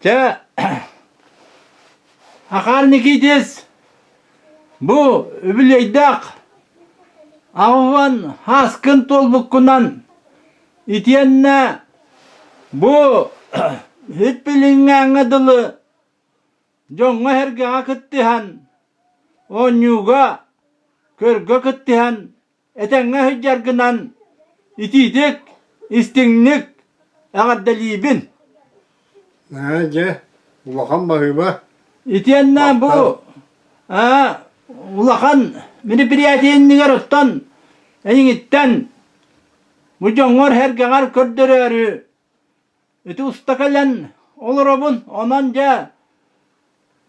Чэ, Ахаар Никитис, бу үбүлүөйдээх аҕабан һааскын туолбуккунан итиэннэ бу Һиппилиҥҥээҥҥэ дылы дьоҥҥо-сэргэҕэ кыттыһан, оонньууга, көргө кыттыһан Этэҥҥэ сылдьаргынан итиитик, истиҥник эҕэрдэлиибин. Ээ, дьэ, улахан баһыыба. Итиэннэ бу улахан мероприятие иннигэр оттон эйиҥиттэн бу дьоҥҥор-сэргэҕэр көрдөрөөрү ити уста кэлэн олоробун. Онон дьэ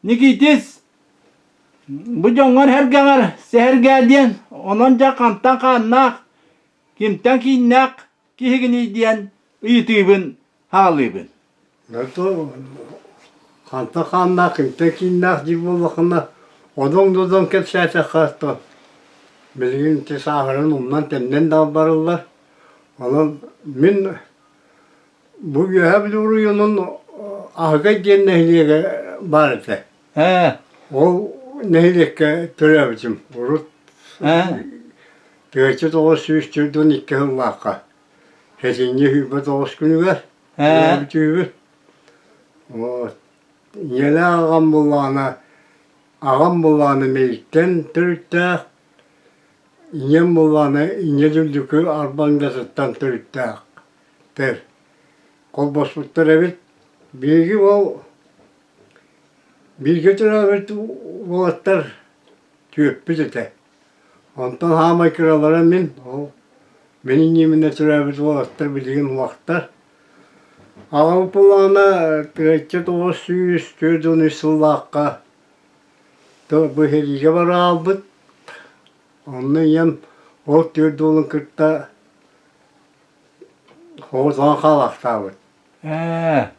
Никитис, бу дьоҥҥор-сэргэҕэр сэһэргээ диэн, онон дьэ хантан хааннаах, кимтэн кииннээх киһигиний диэн ыйытыыбын хаалыыбын. Хантан хааннаах, кимтэн кииннээх диир буоллаххына, одоҥ-додоҥ кэпсээтэххэ, то билигин ити сааһыран умнан-тэмнэн да барыллар. Онон мин Бу Үөһээ Бүлүү оройуонун Аһыкай диэн нэһилиэгэ баар этэ. Ээ. Ол нэһилиэккэ төрөөбүтүм. Урут Ээ. 1942 сыллаахха сэтинньи 29 күнүгэр Ээ. төрөөбүтүбүт. Вот. Ийэлээх аҕам буоллаҕына, аҕам буоллаҕына Мэйиктэн төрүттээх, ийэм буоллаҕына Инньэ Дүллүкү Арбаҥдатыттан төрүттээх. Тэр холбоспуттар эбит. Биһиги ол бииргэ төрөөбүт уолаттар түөппүт этэ. Онтон хаамай кыралара мин, ол мин иннибинэ төрөөбүт уолаттар билигин улахтар. Аҕам буоллаҕына 1943 сыллаахха бу сэриигэ бара хаалбыт. Онно ийэм ол түөрт уолун кытта Оҕотоҕо хаалаахтаабыт. Ээ.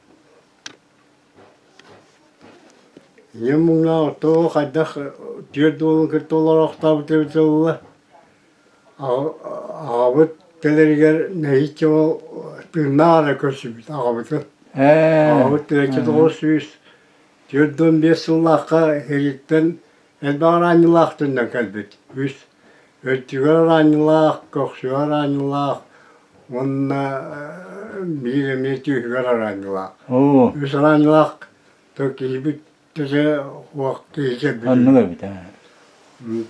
Ийэм муҥнаах оттоҕо хайдах түөрт уолун кытта олороохтообут эбитэ буолла. Аҕабыт кэлэригэр нэһииччэ ол тыыннаах эрэ көрсүбүт аҕабытын. Ээ. Аҕабыт 1945 сыллаахха сэрииттэн Элбэх араанньылаах төннөн кэлбит. Үс өттүгэр араанньылаах, көхсүгэр араанньылаах уонна биир эмиэ түөһүгэр араанньылаах. Оо. Үс араанньылаах то киһибит төсө уох киһи кэлбит. Оннук эбит ээ.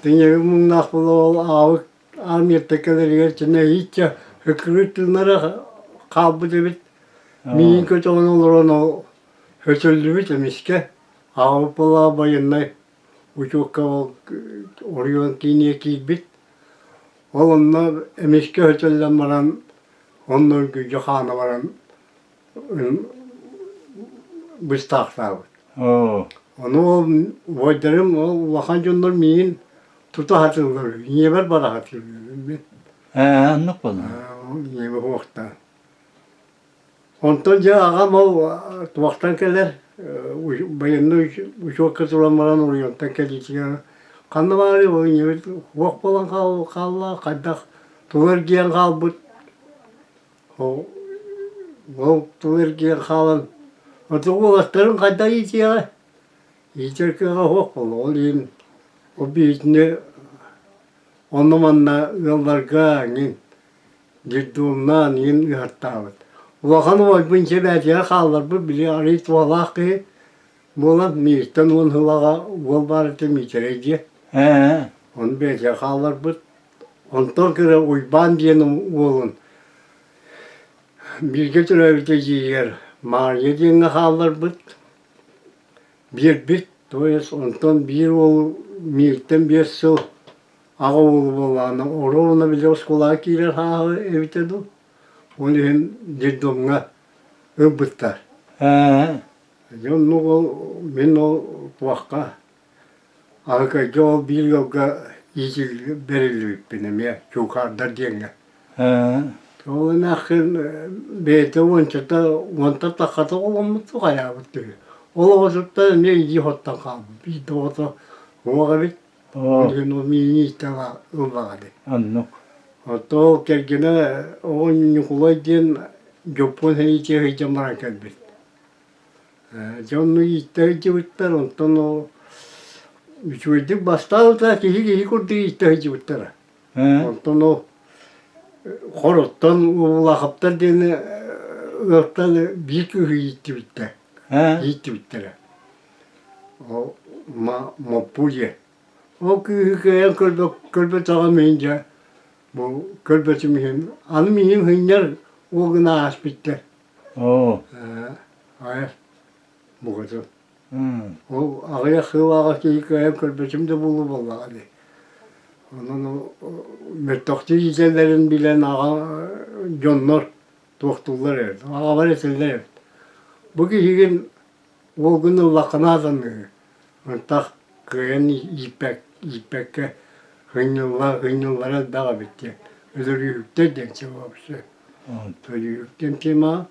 Тиҥэбит муҥнаах буола ол аабыт армияттан кэлэригэр чинэйииччэ ыкырыы тыыннара хаалбыт эбит. Миигин көтөҕөн олорон ол өтөллүбүт эмискэ. Аҕабыт буоллаҕа байыаннай учуокка ол оройуон киинигэ киирбит. Ол онно эмискэ өтөллөн баран, онно үргүлдьү хаана баран быстаахтаабыт. Оо. Ону ол убайдарым ол улахан дьоннор миигин тута сатыыллар, ийэбэр бара сатыыллар мин. Ээ, оннук буолла. Ийэбэр уохтаан. Онтон дьэ аҕам ол туохтан кэлэр байыаннай учуокка туран баран оройуонтан кэлиитигэр ханна баарый ол ийэбит уох буолан хаалла хайдах тугу эргийэн хаалбыт ол ол тугу эргийэн хаалан оту уолаттарын хайдах иитиэҕэ иитэр кыаҕа суох буолла ол иһин ол биһитини онно-манна ыалларга эҥин Детдомнаан иһин ыһаттаабыт. Улахан убайбын Чэбээтигэр хаалларбыт, били арыый туһалаах киһи буолан, миигиттэн уон сыл аҕа уол баар этэ Миитэрэй диэ. Ээ. Ону бэйэтигэр хаалларбыт. Онтон кыра Уйбаан диэн уолун бииргэ төрөөбүт эдьиийигэр Маарыйа диэҥҥэ хаалларбыт. Биэрбит, то есть онтон биир уол миигиттэн биэс сыл Аҕа уолу буоллаҕына, оруобуна били оскуолаҕа киирэр хааһы эбитэ дуу, ол иһин детдомҥа ылбыттар. Ээ. Дьэ оннук ол мин ол туохха Аһыкайга ол биир ыалга иитиллибит бэриллибиппин эмиэ Чуукаардар диэҥҥэ. Ээ. Ол эмээххин бэйэтэ уончата уонтан таххата оҕоломмут хайаабыт үһү. Ол оҕотуттан эмиэ илии хоттон хаалбыт. Биирдэ оҕото уох эбит. Билигин ол миини ыллаҕа дии. Оннук. Оттон ол кэргэнэ оҕо Ньукулай диэн дьоппуон сэриитигэр сылдьан баран кэлбит. Дьэ онно ииттэ сылдьыбыттар, онтон ол үчүгэйдик бастаабыта киһи киһи курдук ииттэ сылдьыбыттара. Онтон ол Хороттон Улахаптар диэн ыалтан биир кыыһы ииттибиттэр, ииттибиттэрэ. Ол Моппу диэн. Ол кыыһы кыайан көрбөтөҕүм иһин дьэ бу көрбөтүм иһин аны миигин сынньар ол гына ааспыттар. Оо. Айа букатын. Ол аҕыйах сыллааҕы киһи кыайан көрбөтүм да буолуо буоллаҕа дии. Онон мөлтөхтүү иитэллэрин билэн аҕа дьоннор туохтууллар эбит, аҕалар этэллэр эбит. Бу киһигин уолгун ыллаххына атаныыһы. Ынтах кыайан ииппэк, ииппэккэ ынньылла, ынньыллара элбэх эбит диэн. Өлөрүүһүктэр диэн вообще. Өлөрүүһүктэн тема.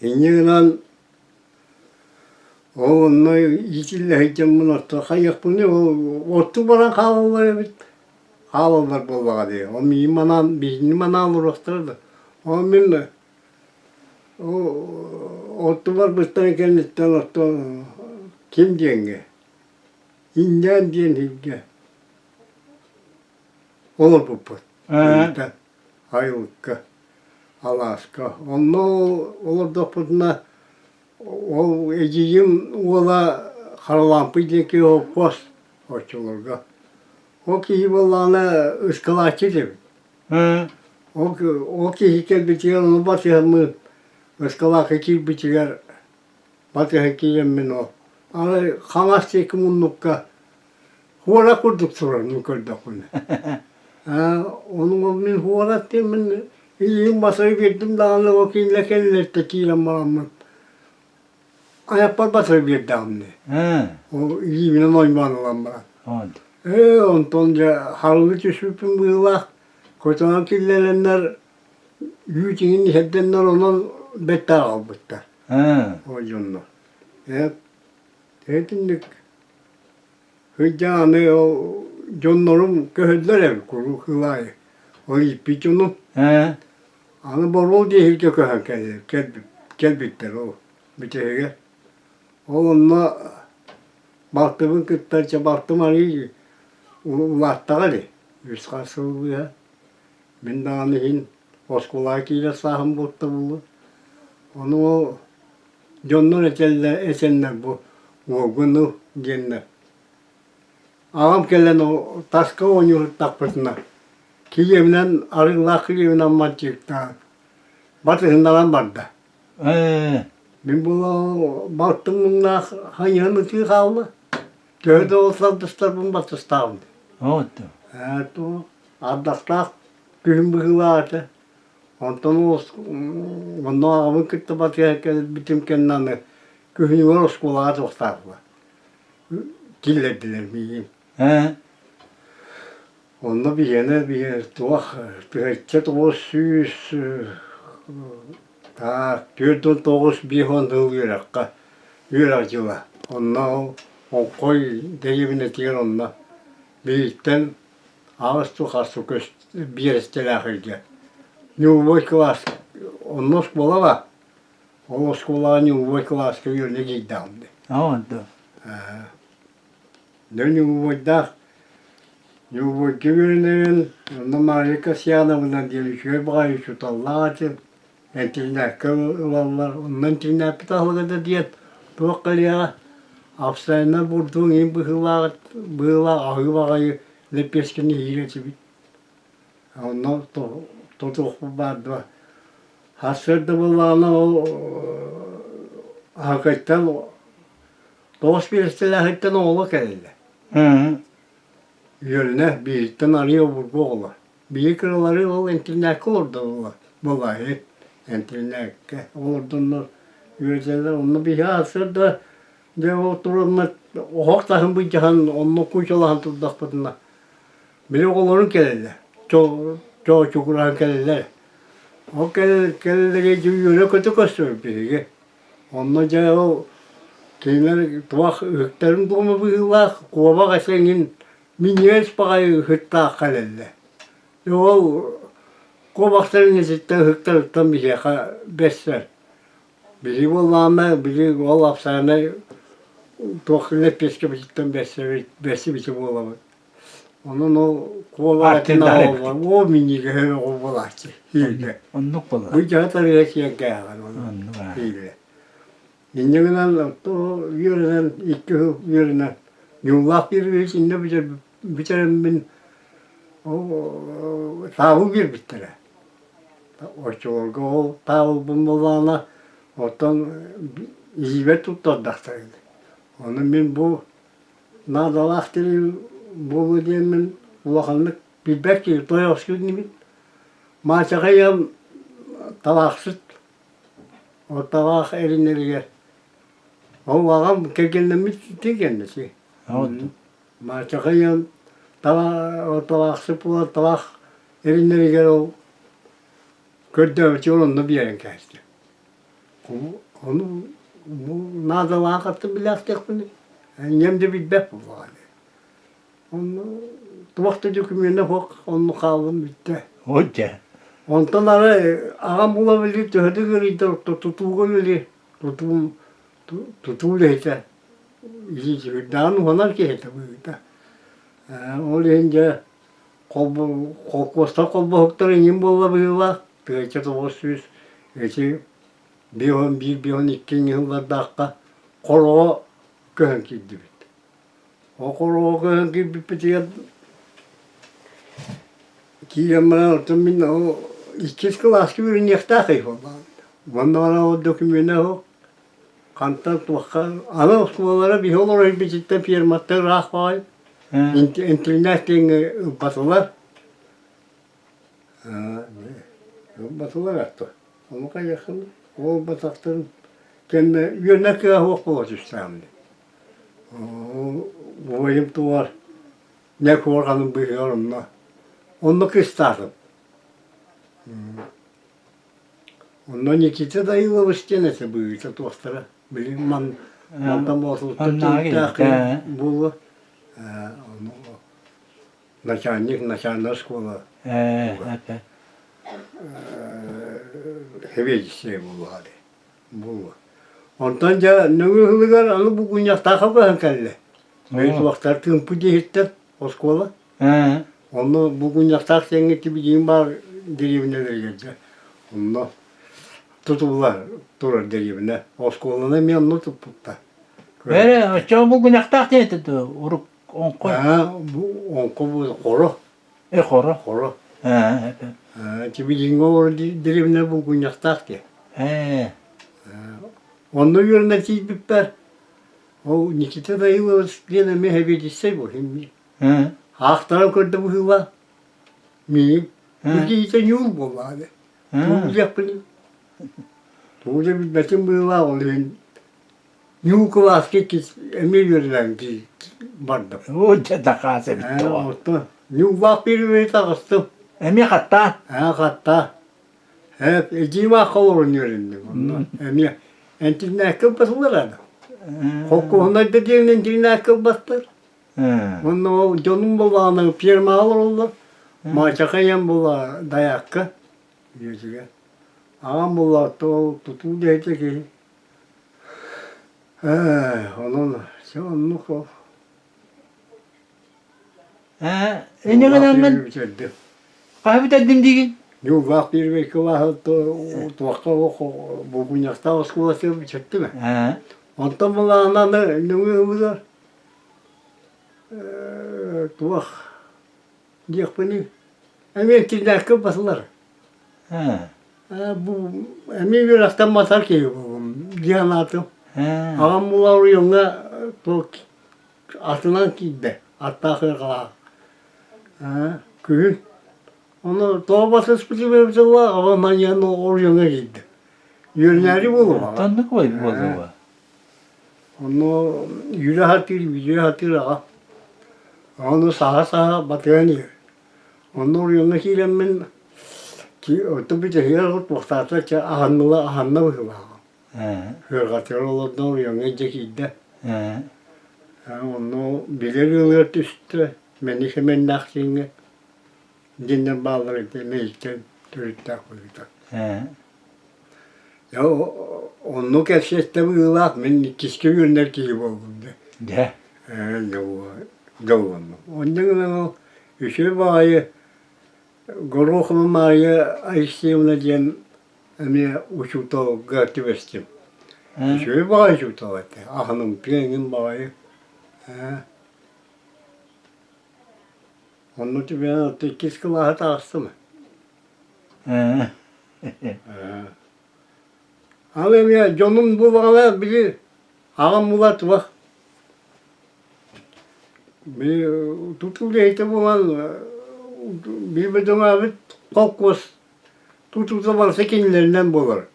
Инньэ гынан ол онно иитиллэ сылдьаммын орто хайыахпыный ол оттуу баран хаалаллар эбит. Хаалаллар буоллаҕа дии. Ол миигин манаан, биһигини манаан олоруохтара да. Ол мин Отту барбыттарын кэнниттэн оттон ким диэҥҥэ Иннээн диэн сиргэ олорбуппут ыйыта айылыкка алааска онно олордохпутуна ол эдьиийим уола Харалаампый диэки холкуос оччолорго ол киһи буоллаҕына ыскалааччы эбит Ол, ол киһи кэлбитигэр ону батыһаммын ыскалаакка киирбитигэр батыһан киирэммин ол арай хаҥас диэки муннукка хуора курдук турар мин көрдөхпүнэ. Аа, ону ол мин хуора диэммин илиим батары биэрдим даҕаны ол кинилэр кэллэртэ киирэн бараммын айаппар батары биэрдэҕим дии. Ол илиибинэн оймоон ылан баран. Ээ, онтон дьэ харылыы түспүппүн быһыылаах, хотонон киллэрэннэр үүт иҥин иһэрдэннэр онон бэрт аҕалбыттар. Ол дьоннор. Ээ, итинник сылдьан аны ол дьоннорум көһөллөр эбит куруук сыл аайы. Ол ииппит дьонум. Аны боруол диэһиргэ көһөн кэлбиттэр ол бүтэһигэр. Ол онно Балтыбын кытта чэ балтым арыый улааттаҕа ини, үс хас сыл быыһа. Мин даҕаны иһин оскуолаҕа киирэр сааһым буолта буолуо. Ону ол дьоннор этэллэр этэннэр бу уолгун ыл диэннэр. Аҕам кэлэн ол таска оонньуу сыттахпытына килиэбинэн арыылаах килиэбинэн мальчиктаан батыһыннаран барда. Ээ. Мин була балтым муҥнаах хайыһан ытыы хаалла. Төһө да ол салдыстарбын батыстаабын. Вот. Ээ, то ардахтаах күһүн быһыылаах этэ. Онтон ол онно аҕабын кытта батыһа кэлбитим кэннэ аны күһүнүгэр оскуолаҕа туохтаатылар. Киллэрдилэр миигин. Ээ. Онно биһиэнэ биһиэнэ туох 1900 таах 49 50 сыл үөрэххэ үөрэх дьыла. Онно ол Оҥхой дэриэбинэтигэр онно биһиттэн аҕыс хас көс биэрэстэлээх илдьэ. Ньурбай кылаас онно оскуола баар. Ол оскуолаҕа ньурбай кылааска үөрэнэ киирдэҕим дии. Аа, да. Аа. Дьэ Ньурбайдаах Ньурбайга үөрэнэрин онно Мария Касьяновна диэн үчүгэй баҕайы учууталлаах этим. Интэринээккэ ылаллар. Онно интэринээппит аһылыга да диэн туох кэлиэҕэ обстоятельно бурдуҥ иһин быһыылаах быһыылаах аһыы баҕайы лэппиэскэни иһиир этибит. Онно тотуохпут баар дуо. Сарсыарда буоллаҕына ол аһыкайтан Тоҕус биэстэлээхиттэн оҕолор кэлэллэр. Үөрэнэ биириттэн арыый обургу оҕолор. Биир кыралары ол интэринээккэ олордоллор буолаайы. Интэринээккэ олордоннор үөрэтэллэр. Онно биһиги сарсыарда дьэ ол тураммыт оһох таһын былдьаһан онно куучалаһан турдахпытына били оҕолорун кэлэллэр. Чоочугураһан кэлэллэр. Ол кэлэллэригэр дьэ үөрэ-көтө көрсөбүт биһиги. Онно дьэ ол кинилэр туох ыһыктарын дуома быһыылаах куобах эсэҥин минньигэс баҕайы ыһыктаах кэлэллэр. Дьэ ол куобахтарын ититтэн ыһыктарыттан биһиэхэ бэссэр. Били буоллаҕына, били ол апсаанай туох лэппиэскэбититтэн бэрсибитэ буолабыт. Онон ол куолаатын ол минньигэһэ оҕо буолааччы иилэ. Оннук буолар. Бу дьаһа тарыа сиэргээҕин ону иилэ. Инньэ гынан үөрэнэн икки сыл үөрэнэн ньуулаах биэрбит иннэ бүтэрэммин таабыл биэрбиттэрэ. Оччолорго ол таабылбын буоллаҕына оттон илиибэр туттардахтар ини. Ону мин бу наадалаах тэрил буолуо диэммин улаханнык билбэт киһи тойооску иннибин. Маачаха ийэм талаахсыт Ол табаах эринэригэр ол аҕам кэргэннэммит кэргэннэси. Маачаха ийэм табаахсыт буолан табаах эринэригэр ол көрдөөбүтүгэр онно биэрэн кээстэ. Ону бу наадалаах аттын билээхтиэхпиний? Ийэм да билбэт буоллаҕа дии. Онно туох да докумена суох онно хааллым бүттэ. Ой дьэ. Онтон арай аҕам була билир төһө да ыарыйдар тутууга үлэлиир тутуу тутуу үлэһитэ илиитигирдээн уһанар киһитэ быһыыта. Ол иһин дьэ холкуостар холбоһуктар иҥин буолла быһыылаах 1900 ити 51 52 сыллардаахха Хороҕо көһөн киирдибит. Ол Хороҕо көһөн киирбиппитигэр киирэн баран оттон мин ол иккис кылааска үөрэниэхтээх киһи буоллаҕым. Уонна баран ол докумена суох хантан туохха аны оскуолалара биһи олорор биһиттэн ферматтан ыраах баҕайы интэринээт диэҥҥэ ылбатылар. Ылбатылар атто. Ону хайыаххын ол ылбатахтарын кэннэ үөрэнэр кыаҕа суох буола түстэҕим дии. Убайым тугар не куорҕаным быыһыгар онно онно кыстаатым. Онно Никита Данилович диэн этэ быыһыта туохтара билигин ман мантан Боотулуттан төрүттээх киһи буолуо. Ону начальник начальная школа сэбиэдиссэй буолуо буолуо. Онтон дьэ нөҥүө сылыгар аны бу Кунньахтаахха көһөн кэллэ. Өй-суохтар Тыымпы диэһиттэн оскуола. Онно бу Кунньахтаах диэҥҥэ тибилиин баар дэриэбинэлэригэр дьэ онно тутулла турар дэриэбинэ. Оскуоланы эмиэ онно туппуттар. Эрэ, оччоҕо бу Кунньахтаах диэн этэ дуо? Урук оҥхой. бу оҥхо бу хоро. Э, хоро. Хоро. Тибилииҥҥэ олорор дэриэбинэ Булгунньахтаах диэн. Ээ. Онно үөрэнэ тиийбиппэр ол Никита Данилович диэн эмиэ сэбиэдиссэй буолуо Аахтаран көрдө быһыылаах миигин бу киһитэ ньуур буоллаҕа дии. Тугу билиэхпиний? Тугу да билбэтим быһыылаах ол иһин ньуу кылааска иккис эмиэ үөрэнэн бардым. Оо дьэ дакаас эбит тоҕо. Оттон ньуулаах биир таҕыстым. Эмиэ хаттаа? Ээ хаттаа. Ээ эдьиийим аахха олорон үөрэнним онно эмиэ интэринээккэ ылбатылар аны. Холкуоһунайда диэн интэринээккэ ылбаттар. Онно ол дьонум буоллаҕына фермаҕа олороллор. Маачаха ийэм буолла дайаакка үйэтигэр. Аҕам буолла ол тутуу үлэһитэ киһи. Ээ онон чэ оннук ол. Ээ, инньэ гынаммын хаһы бүтэрдим диигин? Ньуулаах первый кылааһы туохха Булгунньахтаах оскуолатыгар бүтэрдим ээ. Онтон былаана аны нөҥүө ылыгар туох диэхпиний эмиэ интэринээккэ ылбатылар. Бу эмиэ үөрэхтэн матар киһи буоллум дии санаатым. Аҕам була оройуоҥҥа туох атынан киирдэ, аттаах ыарҕалаах. Күһүн ону тоҕо басыспытым эбитэ буолла, аҕам манньыйан оройуоҥҥа киирдэ. Үөрэнээри буолуо. Оннук буолуо. Онно үүрэ сатыыр, үүрэ сатыыр аҕа. Ону саһа-саһа батыһан иһэр. Онно оройуоҥҥа киирэммин оттон бүтэһигэр туохтаата чэ аһанныла аһанна быһыылааҕа. Ыарҕатыгар олордо оройуоҥҥа илдьэ киирдэ. Онно билэр ыалыгар түстэ, Мэник Сэмэннээх диэҥҥэ диэннэр бааллар этэ, Мэйиктэн төрүттээх быһыыта. Онно кэпсэттэ быһыылаах, мин иккискэ үөрэнэр киһи буоллум дии. Дьэ. Ээ, дьоллоннум. Онно гынан ол үчүгэй баҕайы Горохова Мария Алексеевна диэн эмиэ учууталга түбэстим. Үчүгэй баҕайы учуутал этэ, аһынымтыа эҥин баҕайы. Ээ. Онно түбэһэн иккис кылааһы таҕыстым. Ээ. Ээ. Ал эмиэ дьонум булаҕына били аҕам була туох били тутуу үлэһитэ буолан биир бөдөҥөөбүт холкуос тутуута барыта кинилэринэн буолар.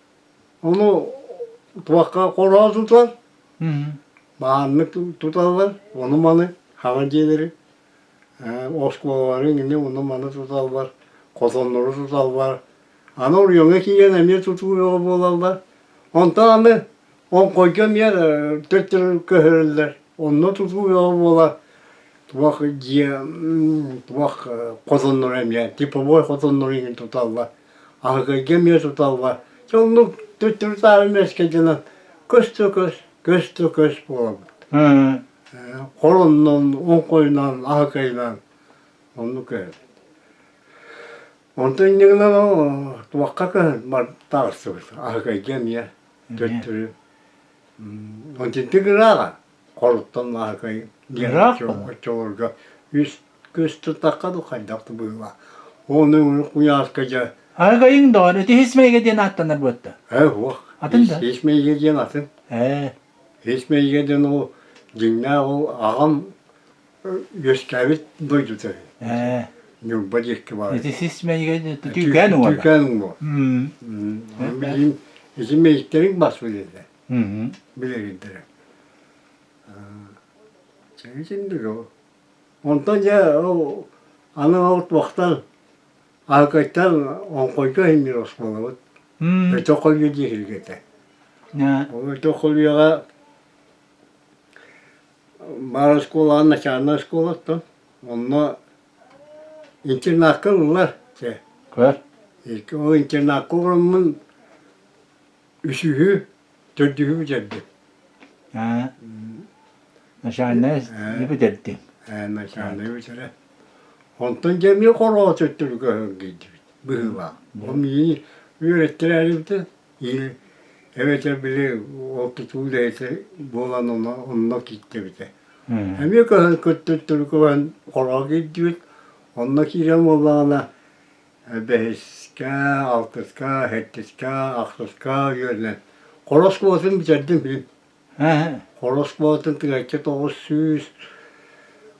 Ону туохха хороо тутар, бааннык туталлар, ону-маны хаҥа дьиэлэри, оскуолалары иннинэ ону-маны туталлар, хотоннору туталлар. Аны оройуоҥҥа киирэн эмиэ тутуу бөҕө буолаллар. Онтон аны Оҥхойго эмиэ төттөрү көһөрөллөр. Онно тутуу бөҕө буолар. Туох дьиэ, туох хотоннору эмиэ, типовой хотоннору иҥин туталлар. Аһыкайга эмиэ туталлар. Дьэ оннук төттөрү-таары мэскэйдэнэн көс да көс, көс да көс буолабыт. Хоронунан, оҥхойунан, аһыкайынан оннук көһөбүт. Онтон инньэ гынан туохха көһөн таҕыстыбыт, Аһыкайга эмиэ төттөрү. Онтинтик ырааҕа, хоруттан Аһыкай диэн оччолорго үс көс тутахха да хайдах да быһыылаах. Оны куйааска дьэ Аһыкайыҥ доҕор, ити Һисмэйгэ диэн ааттанар буотта. Ээ, суох. Атын да? Һисмэйгэ диэн атын. Ээ. Һисмэйгэ диэн ол дьиҥнээх ол аҕам үөскээбит дойдута Ээ. Ньурба диэки баар. Ити сис мэйигэ түүкээн уҥуор. Түүкээн уҥуор. Билигин ити мэйиктэриҥ баспыт этэ. Билэридэрэ. Итинник ол. Онтон дьэ ол аны ол туохтан Аһыкайтан Оҥхойго иһиннир оскуолабыт. Өтөх хольуо диэхилгэ этэ. Ол өтөх хольуоҕа Баар оскуолаҕа начальнай оскуолаттан онно интернакка ыллар чэ. Көр. Ол интернакка олороммун үсүһү, төрдүһү бүтэрдим. Аа. Начальнай бүтэрдим. Ээ, начальнай бүтэрэ. Онтон дьэ эмиэ хороҕо төттөрү көһөн киирдибит быһыылаах. Ол миигин үөрэттэрээри Эбэтэр били ол тутуу үлэһитэ буолан онно киирдэбитэ. Эмиэ көһөн көттөттөрү көһөн хороҕо киирдибит. Онно киирэн буоллаҕына бэһискэ, алтыска, сэттискэ, ахсыска үөрэнэн хоро оскуолатын бүтэрдим мин. Хоро оскуолатын 1961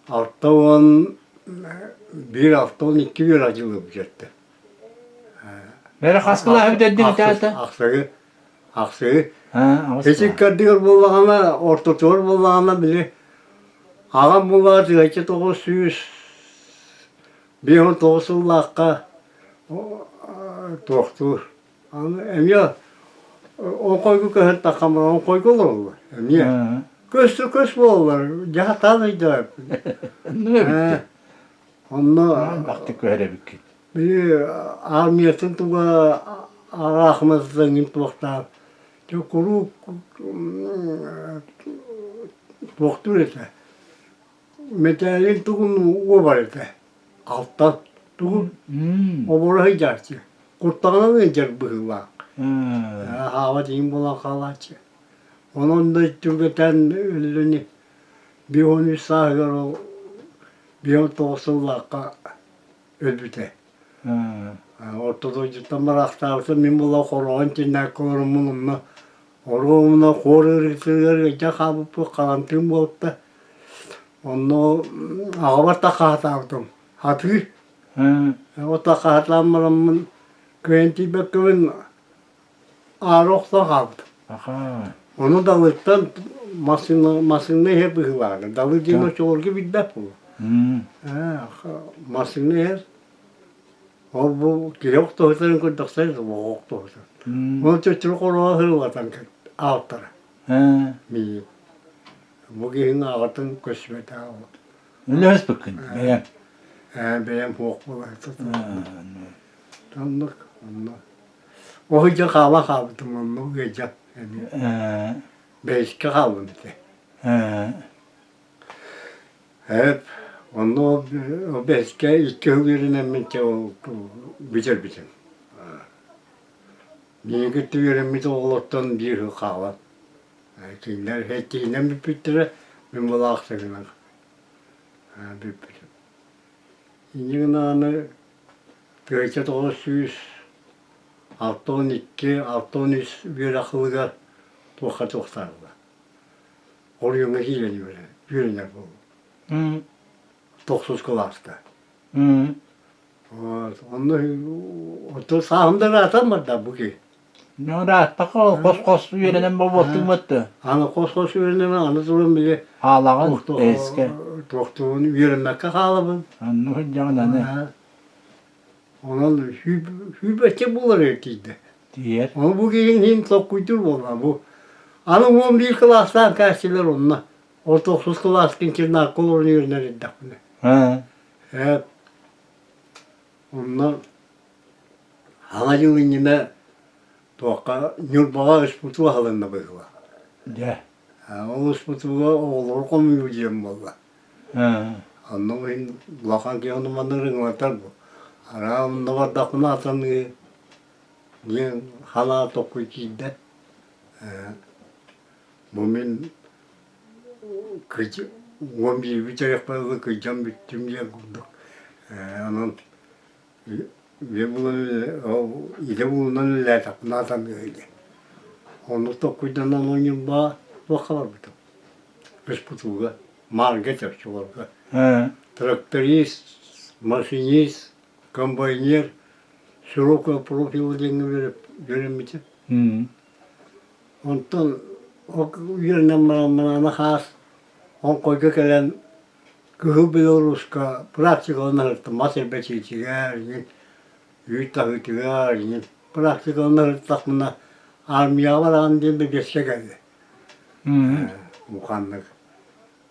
62 үөрэх дьылы бүтэрдим. Бэрэ хас кылааһы бүтэрдиҥ ытаата? Ахсыгы. Ахсыгы. Ити иккэрдигэр буоллаҕына, ортотугар буоллаҕына, били аҕам буоллаҕа 1959 сыллаахха туохтуур. Аны эмиэ оҥхойго көһөн таххан баран оҥхойго олороллор. Эмиэ. Көс да көс буолаллар. Дьаһатаан өйдөөбүппүн. Онно Элбэхтик көһөр эбиккин. Били армиятын туга араахыматыттан туохтаах дьэ куруук туохтуур этэ мэтээлин тугун уобар этэ алтан тугун оборо сылдьааччы куртаҕынан ыалдьар быһыылаах аһаабат иҥин буолан хаалааччы онон да түргэтэн өллөнү 53 сааһыгар ол 59 сыллаахха өлбүтэ. Орто дойдуттан бараахтаабыта мин була хороҕон тиннээккэ олороммун онно оруобуна хуор ыарыытыгар ыалдьан хаалбыппыт харантыын буолта. Онно аҕабар таххаатаабытым. Хатыы. Ол таххаатаан бараммын кыайан тиийбэккэбин аара охсон хаалбытым. Ону Далыттан массыына массыына иһэр быһыылааҕа. Далы диэн оччолорго билбэт буолуо. Массыына иһэр. Ол бу киһи охтоһутарын көрдөхсөр оҕо охтоһутар. Ол төттөрү хороҕо сырылатан аалтара. Миигин. Бу киһиҥ аҕатын көстүбэтэҕэ ол. Үлэһэспиккин бэйэм. Ээ бэйэм суох буолар. Оннук онно. Оһуйдьа хаала хаалбытым онно ыалдьан. Эмиэ Ээ, бэһискэ хааллым ити. ээ. Эп, онно ол бэһискэ икки сыл үөрэнэммин чэ ол бүтэрбитим. Миигин кытта үөрэммит оҕолортон биир сыл хаалан. Кинилэр сэттиһинэн бүппүттэрэ, мин былаахтарынан бүппүтүм. Инньэ гынан аны 1962, 63 үөрэх сылыгар туохха туохтаабыта. Оройуоҥҥа киирэн үөрэнэр буоллум. Тохсус кылааска. Вот. Онно оттон сааһым да ыраатан барда бу киһи. Ну, ырааттахха ол хос-хос үөрэнэн буолуохтуҥмат Аны хос-хос үөрэнэн аны туран били Хаалаҕын эскэ. туохтуун үөрэммэккэ хаалабын. Онну сылдьаҕын аны. Онон сүүрбэччэ буолар тиийдэ. Тиийэр. Ону бу киһи иһин толкуйдуур буолла бу. Аны 11 кылаастаах кээччилэр онно. Ол тохсус кылааска интернакка олорон үөрэнэр эрдэхпинэ. Ээ, онно Саҥа дьыл иннинэ туохха Ньурбаҕа СПТУ аһылынна быһыылаах. Дьэ. Ол СПТУга оҕолору хомуйуу диэн буолла. Онно иһин улахан киһи ону манна ырыҥалатар бу. Араа онно бардахпына атаныгы диэн халаа токуй киирдэ. Бу мин уон биирбит эрэхпэр ыла кыдьан бүттүм диэн курдук. Онон Үлэ булан ол идэ булунан үлэлээтэхпинэ атаныа диэн. Оннук толкуйданан оонньуурбаҕа туохха барбытым. СПТУга, Маарга чопчуларга. Тракторист, машинист, комбайнер, широкого профиля диэҥҥэ үөрэммитим. Онтон үөрэнэн бараммын аны хаас Оҥхойго кэлэн Кыһыл Белоруска практикаланан ырыттым мас эрбэтиитигэр, иҥин үүт таһыытыгар, иҥин практикаланан ырыттахпына армияҕа бараҕын диэн бэбиэскэ кэллэ. Бу ханнык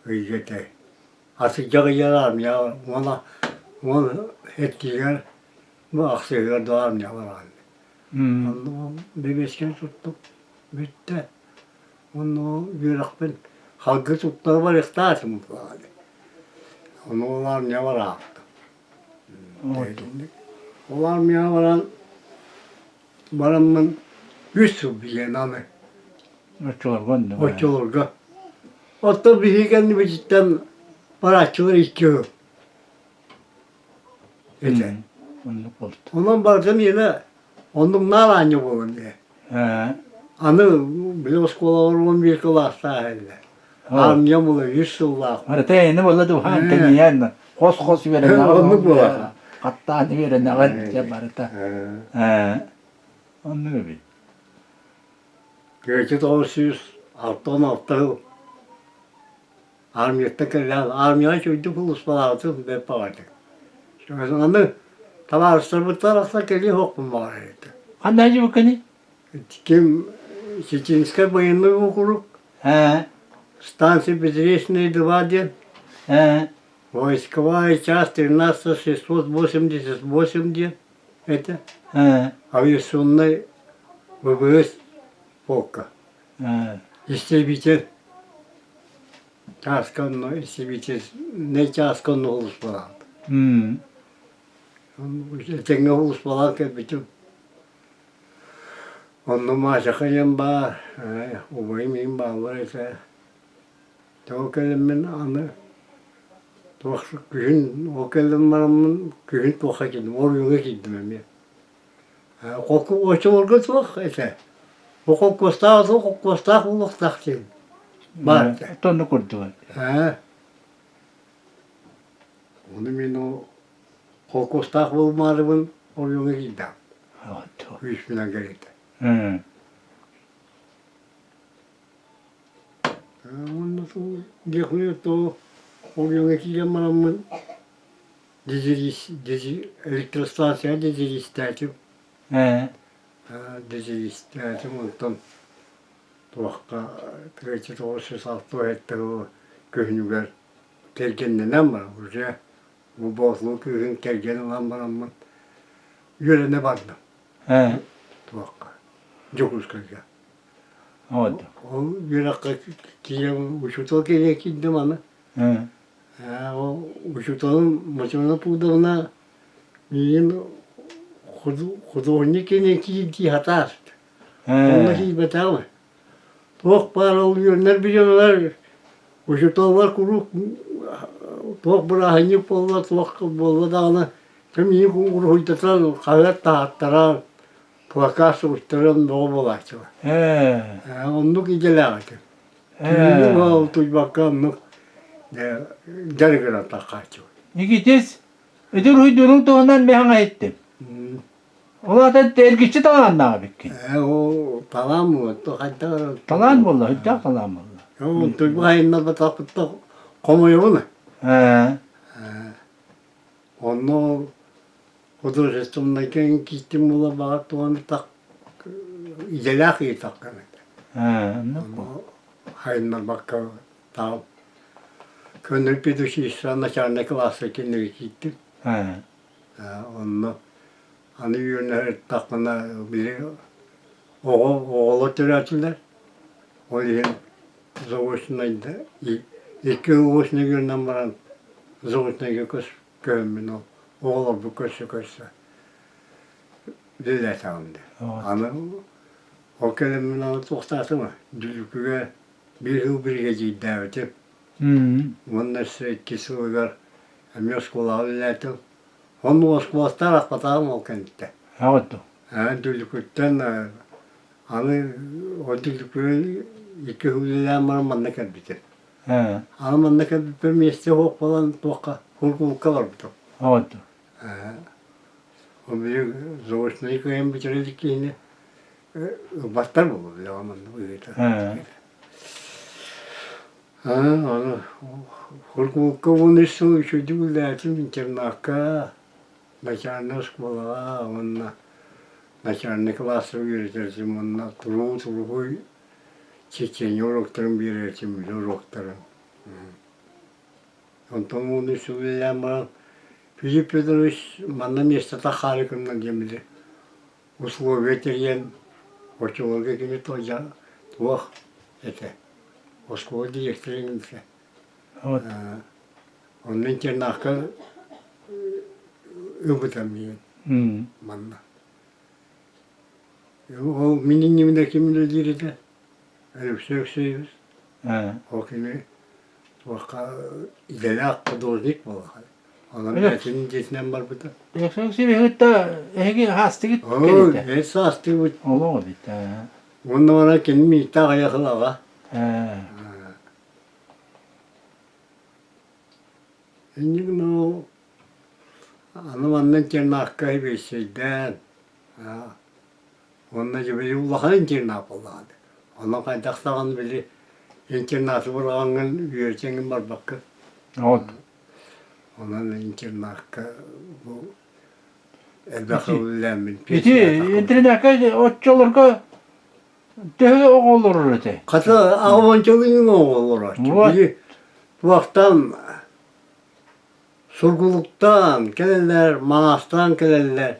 ыйга этэй. Атырдьах ыйыгар армияҕа уон уон эттиигэр бу ахсыһыгар да армияҕа бараҕын. Онно бэбиэскэни туттум бүттэ. Онно үөрэхпин халгы туттара барыахтаатым буолаҕа Ону ол армия бараахтым. Ол армияҕа баран бараммын үс сыл билэн аны. Оччолорго оннук. Оччолорго. Оттон биһиги кэннибититтэн барааччылар икки сыл. Этэ. Оннук буолта. Онон барытын иэнэ оннук наар аанньа буолан иһэ. Аны били оскуолалар 11 кылаастаах этилэр. Армия була үс сыллаах. Барыта эйэни буолла дуһаан тэнийэн хос-хос үөрэнэҕин. Оннук буолар. Хаттаан үөрэнэҕин дьэ барыта. Оннук эбит. 1996 сыл Армияттан кэллэҕин армияҕа үчүгэйдик сулууспалаабытым бэрт баҕайытык. Аны табаарыстарбыттан арахсан кэлиэ суохпун баҕарар этим. Ханна дьыбыккыный? Ким Чеченскай военный округ, Ээ, станция Безречная 2 диэн, ээ, войсковая часть 13688 диэн это ээ, авиационный ВВС полка. ээ. Истребитель Чааска онно истребительнэй чааска онно сулууспалаабыт. М. Этэҥҥэ сулууспалаан кэлбитим. Онно Машаха ийэм баар, убайым ийэм бааллар этэ. Тоҕо кэлэммин аны туох күһүн ол кэлэн бараммын күһүн туохха киирдим, оройуоҥҥа киирдим эмиэ. Оччолорго суох этэ. Бу холкуостаах суох, холкуостаах буолуохтаах диэн баар этэ. Онно курдуга. Ээ. Ону мин ол холкуостаах буолмаарыбын оройуоҥҥа киирдэҕим. Күүспүнэн кэриэтэ. Уонна сол диэхпинэ то оройуоҥҥа киирэн бараммын Электростанция дизелистаатым. Дизелистаатым онтон туохха 1967 сыл күһүнүгэр кэргэннэнэн баран уже бу Боотулуу кыыһын кэргэн ылан бараммын үөрэнэ бардым туохха Дьокуускайга. Ол үөрэххэ киирэн учуутал киирэ киирдим аны. Ол учууталым Матрена Пудовна миигин художник киинэ киирдии сатаар. Онно киирбэтэҕим. Туох баар ол үөрэнэр билиэнэлэр учууталлар куруук туох бырааһынньык буолла, туох буолла даҕаны ким миигин уруһуйдатан хаһыат таһааттаран, плакат суруйтаран бөҕө буолааччылар. Оннук идэлээх этим. Түүнү утуйбакка оннук дьарыгыран таххааччыбын. Никитис, ити уруһуйдуурун туһунан мин хаҥа иһиттим. Ол аата эргиччи талааннаах эбиккин. Ээ, талаан буолла, хайдах Талаан буолла, сүрдээх талаан буолла. Утуйбут айаннарбатахпыттан хомойобун. Ээ. Онно художественнайга кииртим буола баҕар туган так идэлээх ыйытаххын этэ. Ээ, оннук буо. Хайыннарбакка таал көннөрү педучилище начальнай кылааска кинилэри кииртим. Ээ. Онно аны үөрэнэ сырыттахпына били оҕо оҕолор төрөөтүлэр. Ол иһин заочнайда икки очнай үөрэнэн баран заочнайга көс көһөммүн ол оҕолорбун көрсө-көрсө үлэлээтэҕим дии. Аны ол кэлэммин аны туохтаатым Дүллүкүгэ биир сыл биригэдьиирдээбитим. Уонна өссө икки сылыгар эмиэ оскуолаҕа үлэлээтим. Оннук оскуолаттан арахпатаҕым ол кэнниттэн. Аҕыт дуо? Ээ, Дүллүкүттэн аны ол Дүллүкүгэ икки сыл үлэлээн баран манна кэлбитим. Ээ. Аны манна кэлбиппэр миэстэ суох буолан туохха Куркулукка барбытым. Аҕыт дуо? Ээ. Ол били заочнай кыайан бүтэрэ илик киһини ылбаттар буолуо билэҕэ манна быһыыта. Ээ. Аны Куркулукка 13 сыл үчүгэйдик үлэлээтим интернакка, начальнай оскуолаҕа уонна начальнай кылааска үөрэтэр этим уонна туруу туруһуй чечения уруоктарын биэрэр этим үлэ уруоктарын. Онтон 13 сыл үлэлээн баран Филипп Федорович манна миэстэтэ хаары гынна диэн били условия тэрийэн оччолорго кини туох этэ оскуола дириэктэрин этэ Вот. Онно интернакка ылбытам миигин манна. Ол мин иннибинэ ким үлэлиир этэ? Алексей Алексеевич. Ол кини туохха идэлээх художник буолла. Онон бэйэтин дьиэтинэн барбыта. Алексей Алексеевич кытта эһиги хаастыгыт кэлитэ? Ээ, саастыыбыт. Олоҕо бит. ээ. Уонна баран кини миитэ аҕыйах ылаҕа. Ээ. Инник ну аны манна интернакка сэбиэссэйдээн уонна дьэ били улахан интернат буоллаҕа Онон хайдах даҕаны били интернаты быраҕаҥҥын үөрэтиэҥҥин барбакка. Вот. Онон интернакка бу элбэх үлэлээммин Ити интернакка оччолорго төһө оҕо олорор этэй? Хата аҕабанчалыын оҕо олорооччу. Били туохтан сургулуктаан кэлэллэр, маастаан кэлэллэр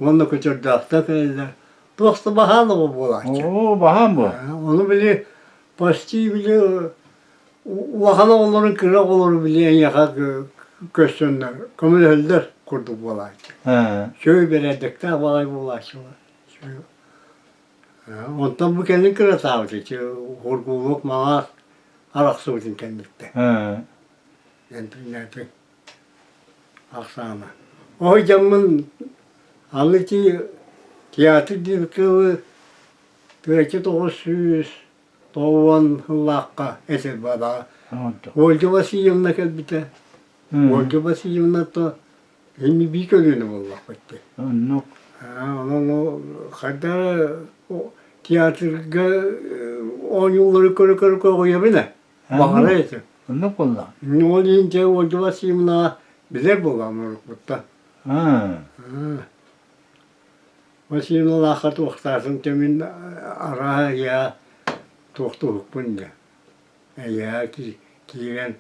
уонна көтөрдөөхтөн кэлэллэр. Туох да баһаан оҕо буолааччы. Оо, баһаан буо. Ону били почти били улахан оҕолорун кыра оҕолору били эйиэхэ көрсөннөр көмөлөһөллөр курдук буолааччы. Үчүгэй бэрээдэктээх баҕайы буолааччылар. Онтон бу кэлин кыратаабыт ити Ургуулук маҥаас арахсыбытын кэнниттэн. Интернети ахсаана. Ой дьоммун аны ити театр диэн тылы тыача 990 сыллаахха этэр бадаҕа. Ольга Васильевна кэлбитэ. Ольга Васильевна то Ини бии көлүөнэ буоллахпыт дии. Оннук. Онон хайда театрга оонньууллары көрө-көрө көҕүйэбин ээ. Баҕара этим. Оннук буолла. Ол иһин дьэ Ольга Васильевна билэр буоллаҕым уруккуттан. Васильевналаахха туохтаатын кэмин арааһа я туохтуһукпун дьэ. Эйээ киирэн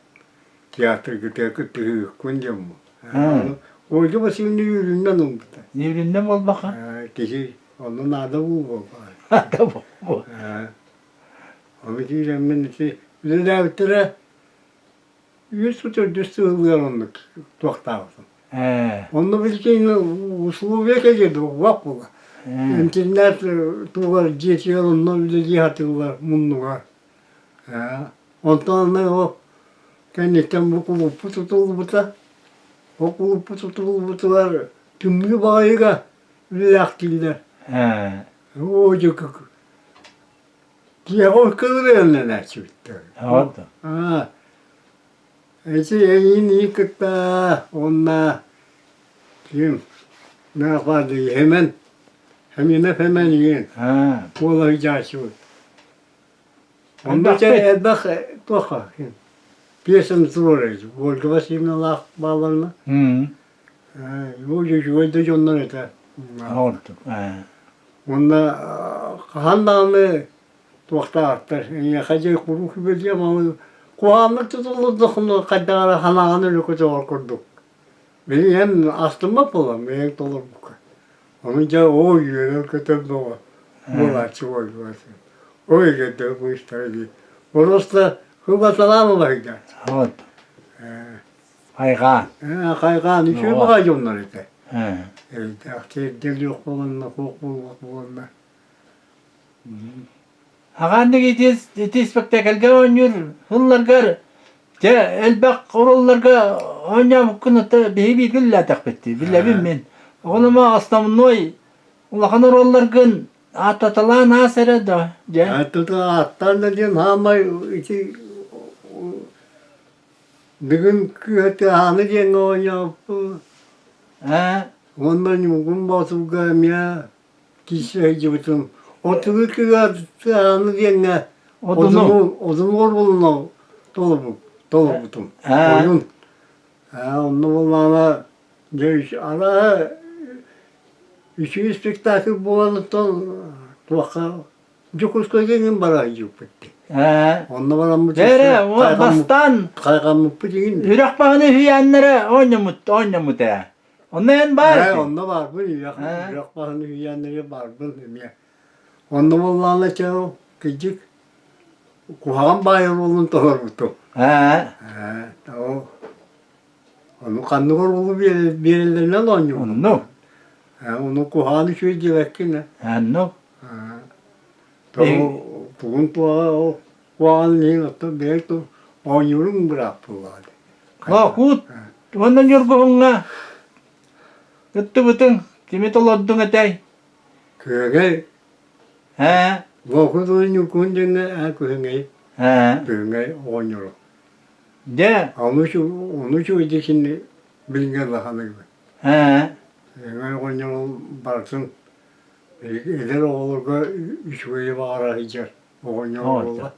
театргытыгар кыттыһыахпын диэммин. Ольга Васильевна үөрүүнэн ылбыта. Үөрүүнэн буолбаха? Киһи онно наада буолбаха. Наада буолбу. Ону киирэммин ити үлэлээбиттэрэ үс төрдүс сылыгар оннук туохтаабытым. Онно билигин условия кэлиэ дуо, уох буола. Интернет тугар дьиэтигэр онно үлэлии сатыыллар муннугар. Онтон аны ол кэнниттэн бу кулууппут тутуллубута. Ол кулууппут тутуллубутугар тымныы баҕайыга үлэлээхтииллэр. Оо, дьэ, Дьиэҕэ кылырыаннанааччыбыттар. Аа, ити эйиин ии кытта уонна ким наахбаардыы Хэмэн Хэминэ Хэмэн иин буола сылдьааччыбыт. Онно чэ элбэх туохха пьесаны туруорар Ольга Васильевналаах баалларына. Үчүгэй да дьоннор этэ. Уонна хаһан даҕаны туохтаахтар эйиэхэ дьэ куруук үбэлиэм аны куһаҕаннык тутуллардаххына хайдах эрэ санааҕын өрө көтөҕөр курдук. Били эн астыммат буолан бэйэҥ толорбукка. Ону дьэ оо үөрэр-көтөр бөҕө буолааччы буолбат. Ой эгэлдэр быыстара дии. Просто кылгасалаан ыларга. Вот. Хайҕаан. Хайҕаан үчүгэй баҕайы дьоннор этэ. Эйдээх тиэрдэлиэх буоланна, хуох буолуох буоланна. Аҕааннык ити ити спектакльга оонньуур сылларгар дьэ элбэх оруолларга оонньообуккун ата биһи бииргэ үлэлээтэхпит дии билэбин мин. Оҕонума основной улахан оруолларгын ааттаталаан аас эрэ да дьэ. Ааттата ааттаан да диэн хаамай ити Бүгүн кыһаты Ааны диэҥҥэ оонньообуппун. Ээ Уонна Ньургун Боотурга эмиэ киирсэ сылдьыбытым. Отуну кыһаты Ааны диэҥҥэ Одуну. одуну одуну оруолунан толорбут толорбутум. Ээ Ойун. Ээ онно буоллаҕына дьэ арааһа үчүгэй спектакль буолан туохха Дьокуускайга иҥин бара сылдьыбыппыт дии. Ээ. Онно бараммыт Дьэ бастаан хайҕаммыппыт иҥин. Үрэх баһыны үһүйээннэрэ оонньоммут оонньоммут ээ. Онно эн баар Ээ, этиҥ. онно баарбын үрэх Ээ. үрэх баһын үһүйээннэрэ баарбын эмиэ. Онно буоллаҕына чэ кырдьык куһаҕан баай оруолун толорбутум. Ээ. Ээ, ол ону ханнык оруолу биэрэллэринэн оонньуубун. Оннук. Ээ, ону куһаҕан үчүгэй диэбэккин ээ. Оннук. Тугун туоҕа ол куһаҕан иһин оттон бэйэҥ оонньууруҥ быраап буоллаҕа дии. Лоокуут уонна Ньургуһуҥҥа кыттыбытыҥ кими толордуҥ этэй? Күөгэй Ээ Лоокуут уонна Ньургуһун диэҥҥэ ээ Күһэҥэй Ээ Күһэҥэй оҕонньоро. Дьэ Ону ону үчүгэйдик син билиҥҥэ улаханыгын. Ээ Күһэҥэй оҕонньор ол барытын Эдэр оҕолорго үчүгэйи баҕара сылдьар оҕонньор буолла.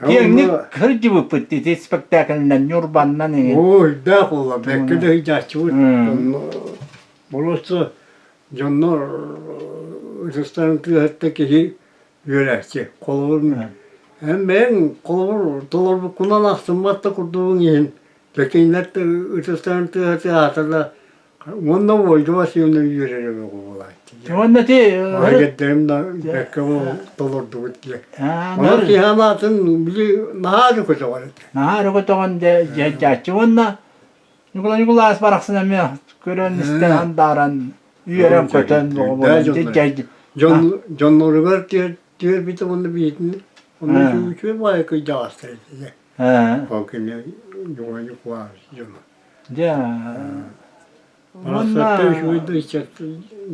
Киэҥник кырдьыбыппыт ити спектакльнан Ньурбаннан иҥин. Оо, өйдөөх буолла, бэккэ да сылдьааччыбыт. Просто дьоннор ытыстарын тыаһытта киһи үөрээччи. Холобур, эн бэйэҥ холобур толорбуккунан ахсыммат да курдугуҥ иһин, Пекиннэр ытыстарын тыаһа аата да Уонна Ольга Васильевна үөрэрэ бөҕө буолааччы. Уонна ити Эгэддэрим да бэркэ толордубут диye. Онон киһи анаатын били наһаа да көтөҕөр этэ. Наһаа эрэ көтөҕөн дьээччи уонна Ньукулай Ньукулаас барахсан эмиэ көрөн истэн андааран үөрэн көтөн бөҕө буолан Дьон дьонноругар түөрбүтэ уонна биитин онно үчүгэй баайы кыйдаҕастар этэ. Ол кини Ньукулай Ньукулаас дьоно. Дьэ, уонна үчүгэй да ыччат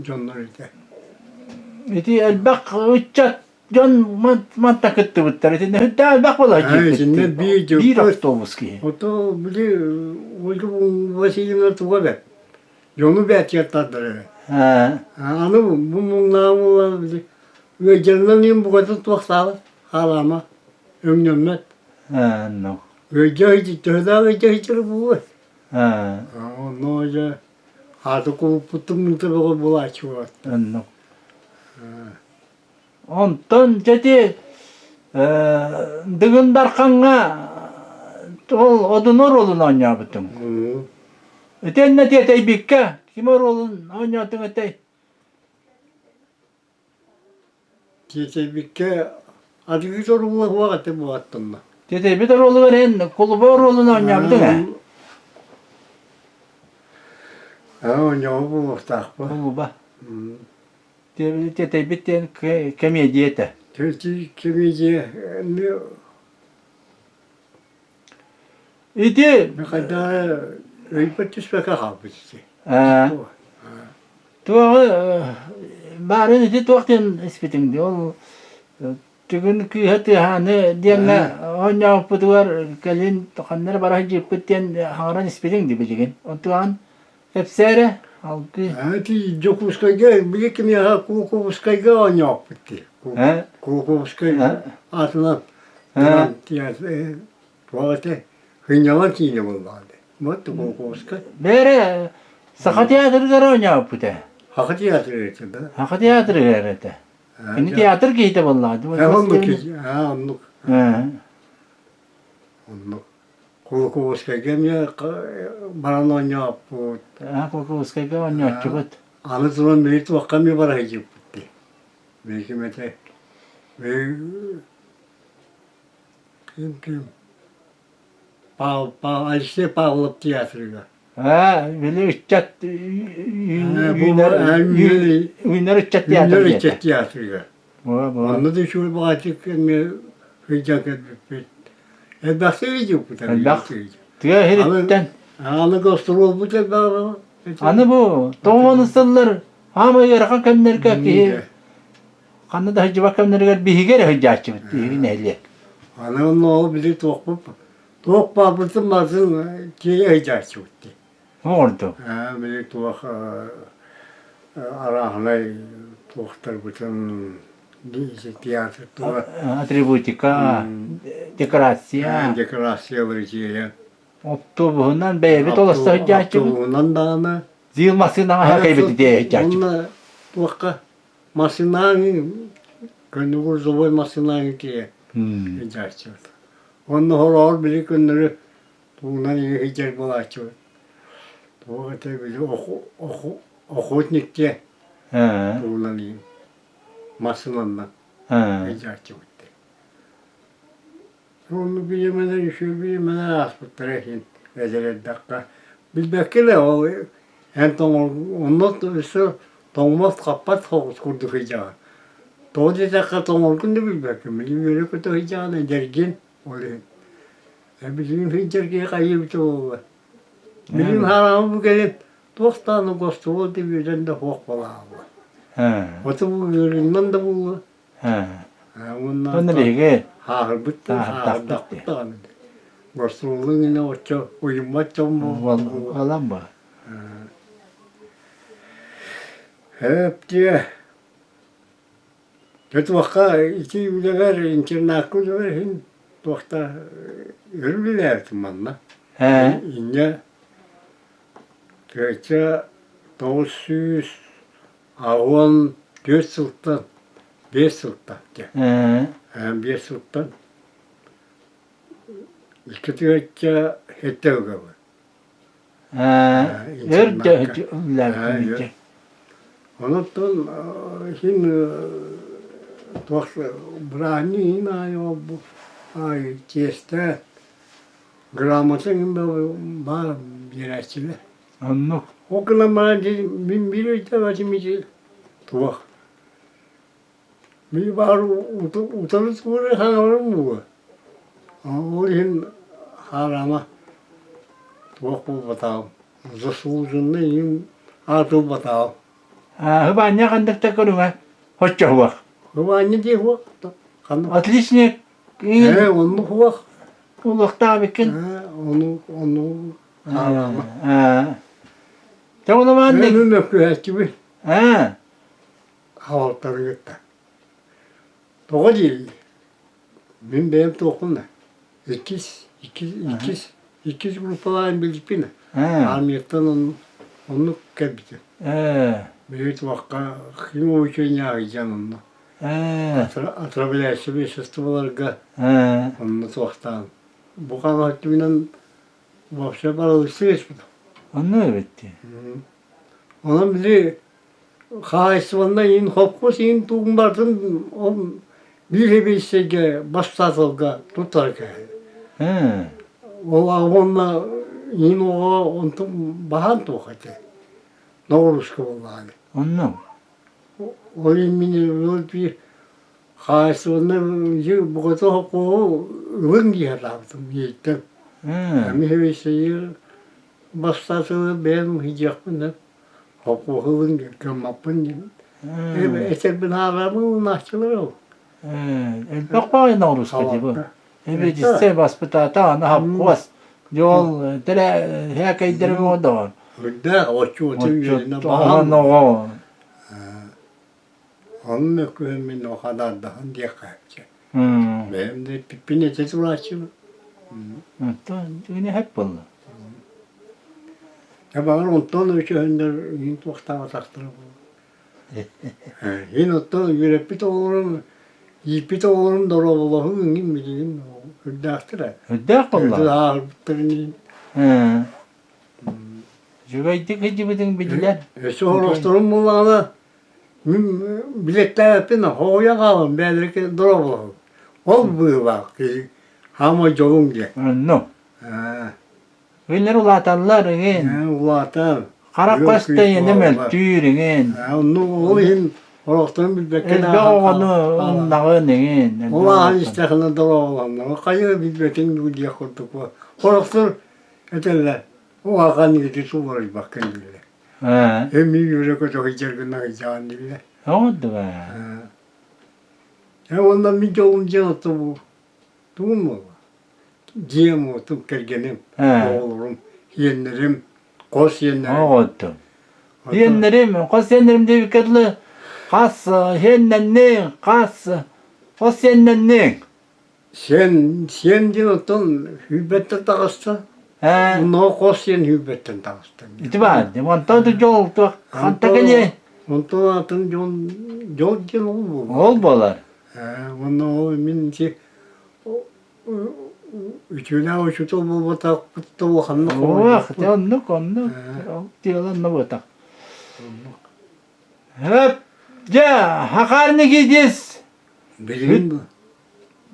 дьоннор этэ. Ити элбэх ыччат дьон манта кыттыбыттар. Итиннэ сүрдээх элбэх буолар Итиннэ биир биир автобус киһи. Ото били Ольга Васильевна туга бэрт. Дьону бээтигэр тардар эрэ. Аны бу муҥнаабыла били ыалдьарынан иһин букатын туохтаабат, хаалаама, өҥнөммөт. Ну. Ыалдьа төһөлөөх ыалдьа сылдьара буолуой? Онно дьэ ааты кулуппуттум мыыта бөҕө буолааччы буолар. Оннук. Онтон дьэ ити Дыгын Дархаҥҥа ол Одуну оруолун оонньообутуҥ. Итиэннэ тиэтэйбиккэ ким оруолун оонньоотуҥ этэй? Тиэтэйбиккэ адыгыт оруола суох этэ буолаттанна. Тиэтэйбит оруолугар эн кулуба оруолун оонньообутуҥ ээ? Аа, оонньообут буолуохтаахпын. Кулуба. Тиэтэйбит диэн кэмиэдийэ этэ. Кэмиэдийэ Ити хайдах өйбөр түспэккэ хаалбыт ити. Туоҕу баарын ити туох диэн испитиҥ дии ол түгүн кыыһа тыаһааны диэҥҥэ оонньообуппутугар кэлин ханна эрэ бара сылдьыппыт диэн хаҥаран испитиҥ дии билигин. Онтугаҕын кэпсээ эрэ алгыы. Ити Дьокуускайга били кимиэхэ Кулуковскайга оонньооппут дии. Кулуковскай аатынан туох этэ сынньалаҥ киинэ буоллаҕа дии. Вот Кулуковскай. Бээрэ Саха театрыгар оонньообуппут ээ. Саха театрыгар этэ да. Саха театрыгар этэ. Кини театр киһитэ буоллаҕа. Оннук аа оннук. Оннук. Кулуковскайга эмиэ баран оонньооппут. Аа Кулуковскайга оонньооччубут. Аны туран били туохха эмиэ бара сылдьыбыппыт дии. Били ким этэ ким ким Павел Алексей Павлов театрыгар. Аа, били ыччат үүнэр үүнэр ыччат театр Үүнэр ыччат театрыгар. Онно да үчүгэй баҕайытык эмиэ сылдьан кэлбиппит. Элбэхтик ыйдьыппыт. Элбэх. Тыа иһириттэн. Аны гастролбут элбэх. Аны бу тоҕон сыллар хаамай ыарахан кэмнэргэ киһи ханна да сылдьыбат кэмнэригэр биһиги эрэ сылдьааччыбыт биһиги нэһилиэк. Аны онно ол били туохпут туох баарбытын барытын киһи ыйдьааччыбыт дии. Оҥорду. Били туох арааһынай туохтарбытын театр тула Атрибутика, декорация. Декорациялары киирэн. Автобуһунан бэйэбит олосто сылдьааччыбыт. Автобуһунан даҕаны. Зил массыынаҕа кэлбит сылдьааччыбыт. Онно туохха массыынаҕа көннү грузовой массыынаҕа киирэн сылдьааччыбыт. Онно хороҕор били көннөрү Тугунан иһийдэр буолааччыбыт. Туох этэ били охотник диэн тугунан иһин массыынаннан ыйдааччыбыт дии. Оннук бириэмэлэр үчүгэй бириэмэлэр ааспыттара иһин эдэр эрдэххэ билбэккэ да ол эн тоҥор онно өссө тоҥмот-хаппат соҕус курдук ыйдьаҕын. Тоҕо диэтэххэ тоҥоргун да билбэккин били үөрэ-көтө ыйдьаҕын эдэргин ол иһин Билигин сылдьар киһи хайыыбыта буолла. Билигин хараҕым бу кэлин туох даҕаны гостуол да үөдэн да суох буолаалла. Оту бу ыарыынан да буолуо. Уонна Онно биһиги хааһырбыт да хааһырдахпыт даҕаны. Гостуолуҥ инэ оччо уйуммат дьон буолан бу. Эп дьиэ Дьэ туохха ити үлэбэр интернакка үлэбэр иһин туохта өр үлэлээбитим манна. Инньэ 1984 сылтан 5 сылтан дьэ 5 сылтан 2007 ыгабын. Өр да үлэлээбитим Онон иһин туох бырааһынньык иһин аайы ол-бу аайы чиэстээн грамота иҥин баар биэрээччилэр. Оннук. Ол гынан баран мин биир өйдөөбөтүм ити туох Мин баар утары туора хааларым буолуо. Ол иһин хаалаама туох буолбатаҕым. Заслуженный иһин аат ылбатаҕым. Хыбаанньа ханнык көрүҥэ хоччо суох. Хыбаанньа дии суох. Ханнык? Отличник. Ээ, оннук суох. Улуохтаах эбиккин. Ону, ону хаалаама. Дьэ, ону мааннык. Мен мөккүһээччибин. Аа. Хаалтары кытта. Тоҕо дииллэр? Мин бэйэм туохпун да иккис, иккис, иккис, иккис группалаан билбиппин армияттан оннук кэлбитим. Били туохха химобучение сылдьан онно отравляющие веществоларга онно туохтаан бу хаҥас вообще барылыччы испитим. Онно эбит дии. Онон били. Хаһаайыстыбаннай иһин хопкус иһин тугун барытын ол биир эбиэссэйгэ бастааталга туттара кэһэ. Ол уонна иһин оҕо онтун баһаан туох этэ. Ноҕуруска буоллаҕа. Онно. Ол иһин мин ол биир хаһаайыстыбаннай букатын хопкуоһу ылыҥ дии сатаабытым ийэттэн. Эмиэ эбиэссэйи бастааталы бэйэм иһдьиэхпин Хоппуоһулун гыммаппын диэн. Этэрбин ааҕаабын унааччылар ол. Элбэх баҕайы ноҕуруска дии бу. Эбэдиссэ баспытаата аны хапкуос. Дьол тэлэ һээкэйдэрим оҕодоҕор. Үрдээх оччуоту үөрэнэ Оҕон оҕо. Онно мөккүһэн мин хадаардаһан диэххэ Бэйэм да эппиппин этэ турааччыбын. Оттон түгэни хэп буолла. Дьэ баҕар онтон өчөһөннөр иһин туохтаабатахтара буолуо. Иһин оттон үөрэппит оҕолорум, ииппит оҕолорум доруобулаһыы иҥин билигин үрдээхтэр ээ. Үрдээх буолла. Ааһырбыттарын иһин. Үчүгэйдик сылдьыбытыҥ биллэр. Өссө оросторум буоллаҕына мин билэттээбэппин хоһуйа хаалан бэйэлэрэ доруобулаһыы. Ол быһыылаах киһи хаамай дьолуҥ диэн. Онно. Кинилэр улааталлар эҥин. Улаатар. Харах көстө ийэни мөлтүүр эҥин. Онну ол иһин орохторун билбэккэ Элбэх оҕону ыннаҕын эҥин. Ол ааһан истэхинэ дорооболонно. Хайа билбэтиҥ дуу диэх курдук. Хорохтор этэллэр улахан ити суларыйбаккын дииллэр. Эмиэ үөрэ-көтө сылдьаргын аҕыйдаҕын дииллэр. Оҕордуга. Э уонна мин дьолум диэн ото бу тугум буолла? Дьиэм уотум, кэргэним, оҕолорум, сиэннэрим, хос сиэннэрим. Оҕоттум. Сиэннэрим, хос сиэннэрим диэбиккэ дылы хас сиэннэнниҥ, хас хос сиэннэнниҥ. Сиэн, сиэн диэн оттон сүүрбэттэн таҕыста. Онно хос сиэн сүүрбэттэн таҕыста. Ити баар, онтон дьол туох ханта кэлиэй? Онтон атын дьон дьол диэн ол буолар. Ол буолар. Уонна ол мин ити үтүөлээх учуутал буолбатахпыт да улаханнык Ох, дьэ оннук, оннук. Ол дьыала онно буотах. Хөп, дьэ, Хахаар Никитис. Билигин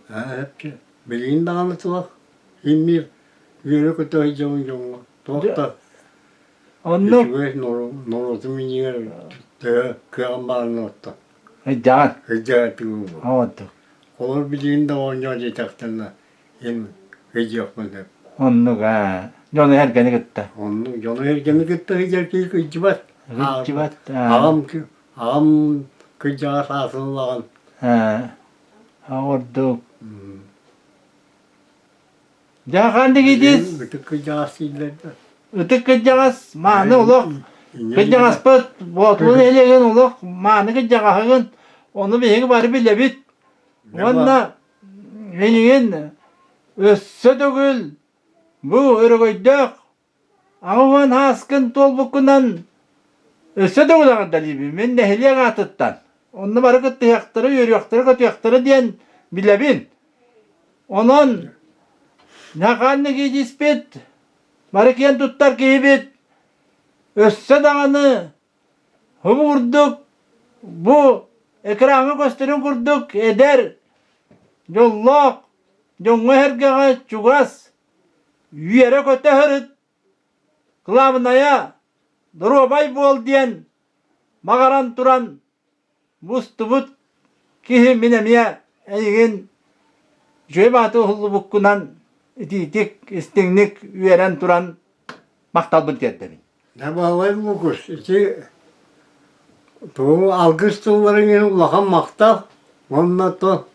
ээ, билигин даҕаны туох иммиир үөрэ-көтө сылдьабын дьоҥҥо. Туох да Оннук. үчүгэй норуотум иннигэр төһө кыаҕым баарынан оттон. Ыйдаҕын. Ыйдаҕа тыгын Оҕотук. Олор билигин да оонньоо диэтэхтэринэ эн ыйдыахпын сөп. Оннук аа. Дьону эргэни кытта. Оннук дьону эргэни кытта сылдьар киһи кыйдьыбат. Кыйдьыбат. Аҕам аҕам кырдьаҕас аатын ылаҕын. Аа. Ордук. Дьахан дигидис. Ытык кырдьаҕас дииллэр да. Ытык кырдьаҕас мааны олох кырдьаҕаспыт Боотулун нэһилиэгин олох мааны кырдьаҕаһыгын ону биһиги бары билэбит. Уонна эйигин өссө төгүл бу өрөгөйдөөх 80 ааскын туолбуккунан өссө төгүл эҕэрдэлиибин мин нэһилиэк аатыттан. Онно бары кыттыһыахтара, үөрүөхтэрэ-көтүөхтэрэ диэн билэбин. Онон Ньахаан Никитиспит, бары киэн туттар киһибит, өссө даҕаны бу курдук бу экраҥҥа көстөрүн курдук эдэр, дьоллоох, дьоҥҥо-сэргэҕэ чугас, үөрэ-көтө сырыт, кылаабынайа доруобай буол диэн баҕаран туран мустубут киһи мин эмиэ эйигин үчүгэй баҕатык уһуллубуккунан итиитик, истиҥник үөрэн туран махталбын тиэрдэбин. Набалай Лукус, ити тугу алгыс тылларыҥ иһин улахан махтал уонна то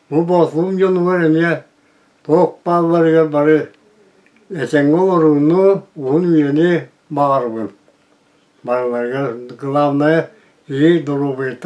бу Боотулум дьонугар эмиэ туох баалларыгар бары этэҥҥэ олорууну, уһун үйэни баҕарабын. Барыларыгар главное киһи доруобуйата.